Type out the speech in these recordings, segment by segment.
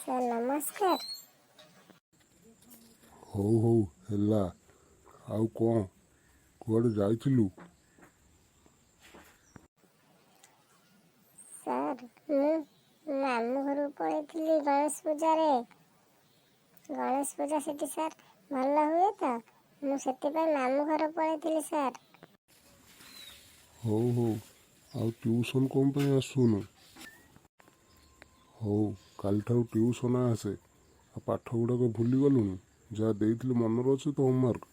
Sir ନମସ୍କାର। ହଉ ହଉ ହେଲା। ଆଉ କ'ଣ କୁଆଡ଼େ ଯାଇଥିଲୁ? ସାର୍, ମୁଁ ମାମୁଁ ଘରକୁ ପଳେଇଥିଲି ଗଣେଶ ପୂଜାରେ। ଗଣେଶ ପୂଜା ସେଠି ସାର୍ ଭଲ ହୁଏ ତ, ମୁଁ ସେଥିପାଇଁ ମାମୁଁ ଘର ପଳେଇଥିଲି ସାର୍। ହଉ ହଉ, ଆଉ ଟ୍ୟୁସନ୍ କ'ଣ ପାଇଁ ଆସୁନୁ? ହଉ, କାଲିଠାରୁ ଟ୍ୟୁସନ୍ ଆସେ। ଆଉ ପାଠ ଗୁଡ଼ାକ ଭୁଲିଗଲୁଣି? ଯାହା ଦେଇଥିଲି ମନରେ ଅଛି ତ ହୋମୱାର୍କ?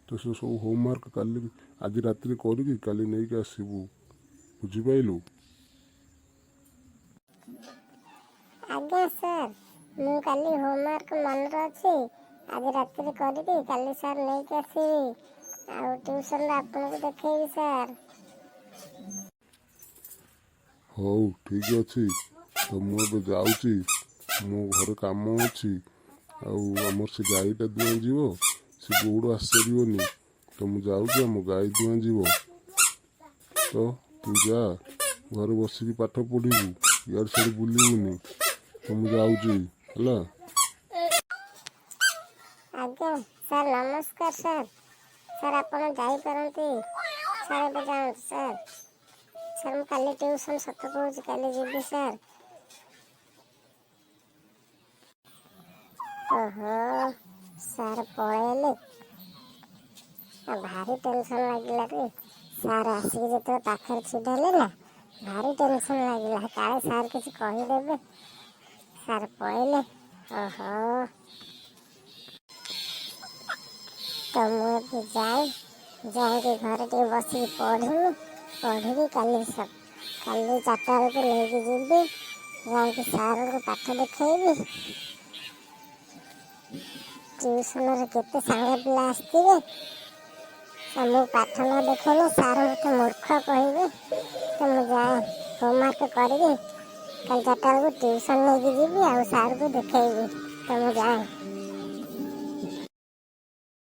ତ ସେ ସବୁ ହୋମୱାର୍କ କାଲି, ଆଜି ରାତିରେ କରିକି କାଲି ନେଇକି ଆସିବୁ, ବୁଝିପାଇଲୁ? ଆଜ୍ଞା ସାର୍, ମୁଁ କାଲି ହୋମୱାର୍କ ମନରେ ଅଛି, ଆଜି ରାତିରେ କରିକି କାଲି ସାର୍ ନେଇକି ଆସିବି ଆଉ ଟ୍ୟୁସନରେ ଆପଣଙ୍କୁ ଦେଖେଇବି ସାର୍। ହଉ, ଠିକ୍ ଅଛି। ତ ମୁଁ ଏବେ ଯାଉଛି, ମୋ ଘରେ କାମ ଅଛି। ଆଉ ଆମର ସେ ଗାଈଟା ଦୁଆଁ ଯିବ, ସେ ଗଉଡ଼ ଆସିପାରିବନି। ତ ମୁଁ ଯାଉଛି, ଆମ ଗାଈ ଦୁଆଁ ଯିବ। ତ ତୁ ଯା, ଘରେ ବସିକି ପାଠ ପଢ଼ିବୁ, ଇଆଡ଼େ ସିଆଡ଼େ ବୁଲିବୁନି। ତ ମୁଁ ଯାଉଛି, ହେଲା। ଆଜ୍ଞା ସାର୍, ନମସ୍କାର ସାର୍। ସାର୍, ଆପଣ ଯାଇପାରନ୍ତି ସାର୍, ଏବେ ଯାଆନ୍ତୁ ସାର୍। ସାର୍, ମୁଁ କାଲି ଟ୍ୟୁସନ୍, ସତ କହୁଛି, କାଲି ଯିବି ସାର୍। ଓହୋ, ସାର୍ ପଳେଇଲେ ଆଉ ଭାରି ଟେନସନ୍ ଲାଗିଲା ରେ। ସାର୍ ଆସିକି ଯେତେବେଳେ ପାଖରେ ଛିଡ଼ା ହେଲେ ନା, ଭାରି ଟେନସନ୍ ଲାଗିଲା, କାଳେ ସାର୍ କିଛି କହିଦେବେ। ସାର୍ ପଳେଇଲେ। ଓହୋ, ତ ମୁଁ ଏବେ ଯାଏ, ଯାଇକି ଘରେ ଟିକେ ବସିକି ପଢ଼ିବି। ପଢ଼ିକି କାଲି କାଲି 4ଟା ବେଳକୁ ନେଇକି ଯିବି, ଯାଇକି ସାର୍ଙ୍କୁ ପାଠ ଦେଖେଇବି। ଟ୍ୟୁସନରେ କେତେ ସାଙ୍ଗ ପିଲା ଆସିଥିବେ। ମୁଁ ପାଠ ନ ଦେଖେଇଲେ ସାର୍ ମୋତେ ମୂର୍ଖ କହିବେ। ତ ମୁଁ ଯାଏ, ହୋମୱାର୍କ କରିକି କାଲି 4ଟା ବେଳକୁ ଟ୍ୟୁସନ୍ ନେଇକି ଯିବି ଆଉ ସାର୍ଙ୍କୁ ଦେଖେଇବି। ତ ମୁଁ ଯାଏ।